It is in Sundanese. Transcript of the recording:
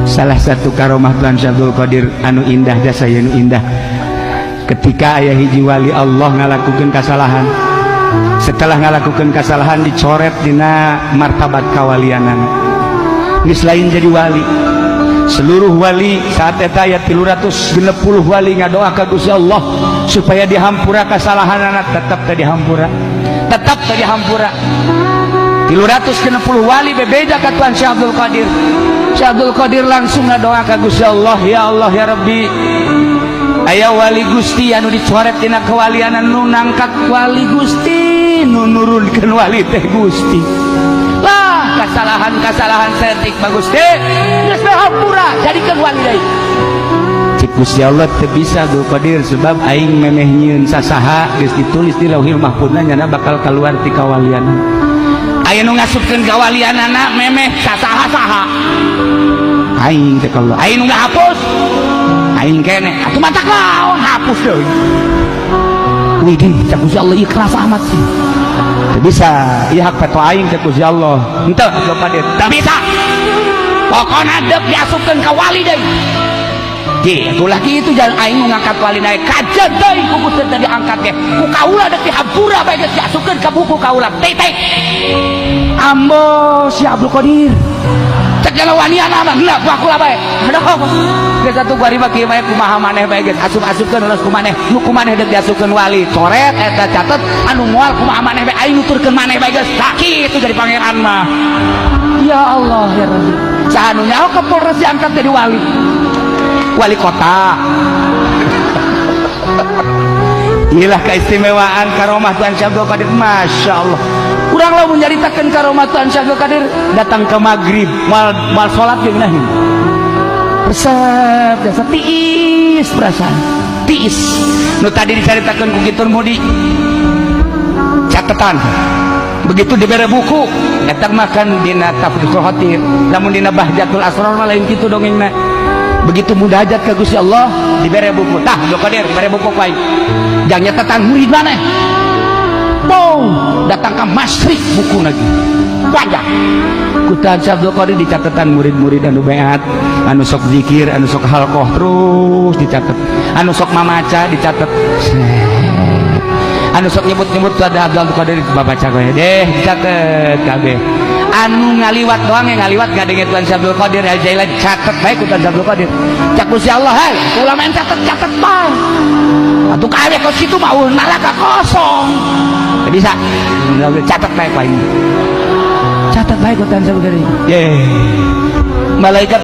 Salah satu karomah Tuan Syekh Abdul Qadir anu indah, jasa anu indah, ketika aya hiji wali Allah ngalakukeun kasalahan. Setelah ngalakukeun kasalahan, dicoret dina martabat kawalianana, geus lain jadi wali. Seluruh wali saat eta aya 360 wali ngadoa ka Gusti Allah supaya dihampura kasalahanana. Tetap teu dihampura, tetap teu dihampura. 360 wali bebeja ka Tuan Syekh Abdul Qadir. Syekh Abdul Qadir langsung ngadoa ka Gusti Allah, "Ya Allah, ya Rabbi, aya wali Gusti anu dicoret tina kewalianan. Nu nangkat wali Gusti, nu nurunkeun wali teh Gusti. Lah, kasalahan-kasalahan saeutik mah Gusti geus we hampura, jadikeun wali deui." Cik Gusti Allah, "Teu bisa, Abdul Qadir, sebab aing memeh nyieun sasaha geus ditulis di Lauhil Mahfudna nyana bakal keluar ti kawalian. Aya nu ngasupkeun kawalianana memeh sasaha-saha aing teh Allah, aing nu ngahapus aing keneh. Atuh matak laon hapus deui?" Widih, cak Gusti Allah, ieu keras amat sih. Teu bisa, ieu hak veto aing, cek Gusti Allah. Henteu, Abdul Qadir, teu bisa, pokona deuk diasupkeun ka wali deui. Gitu lagi itu jalan aing nu ngangkat wali naik kajen deui ku Gusti teu diangkat ge ku kaula deuk dihampura bae, geus diasupkeun ka buku kaula, titik. Ambo si Abdul Qadir, cek jangan wanian mah geuleuh ku aku lah bae. Aduh, geus atuh kuari mah kieu bae, kumaha maneh bae geus asup-asupkeun ulah ku maneh. Nu ku maneh deuk diasupkeun wali, coret eta, catet. Anu moal, kumaha maneh bae, aing nuturkeun maneh bae geus. Tah, kitu jadi pangeran mah. Ya Allah, ya Rabbi, saha nu nyaho ke Polres diangkat jadi wali, wali kota? Inilah keistimewaan karomah Tuhan Syekh Abdul Qadir. Masya Allah. Urang lamun nyaritakeun karomah Tuhan Syekh Abdul Qadir datang ke maghrib, mal mal salat ge ngeunaheun. Resep jasa tiis perasaan. Tiis. Nu tadi dicaritakeun ku Kitur Mudi. Catatan. Begitu dibere buku, eta mah kan dina Tafdhul Khatir. Lamun dina Bahjatul Asrar mah lain kitu dongengna. Begitu munajat ke Gusti Allah, dibere buku. Tah, Abdul Qadir dibere buku ku aing. Jangan nyatatan murid maneh. Boom, datang ke masyrik buku lagi. Wajah. Ku Tuan Syekh Abdul Qadir di catatan murid-murid anu beat, anu sok zikir, anu sok halqoh terus dicatat. Anu sok mamaca dicatat. Set. Anu sok nyebut-nyebut ada Abdul Qadir babaca kowe deh dicatat kabeh. Anu ngaliwat doang yang ngaliwat ngadenge Tuan Syekh Abdul Qadir Al Jailani catet bae ku Tuan Syekh Abdul Qadir. Cak Gusti Allah, "Hai, ulah main catet-catet bae. Atuh kabeh kos kitu mah neraka kosong." Teu bisa. Catet bae ku aing. Catat bae ku Tuan Syekh Abdul Qadir. Ye. Malaikat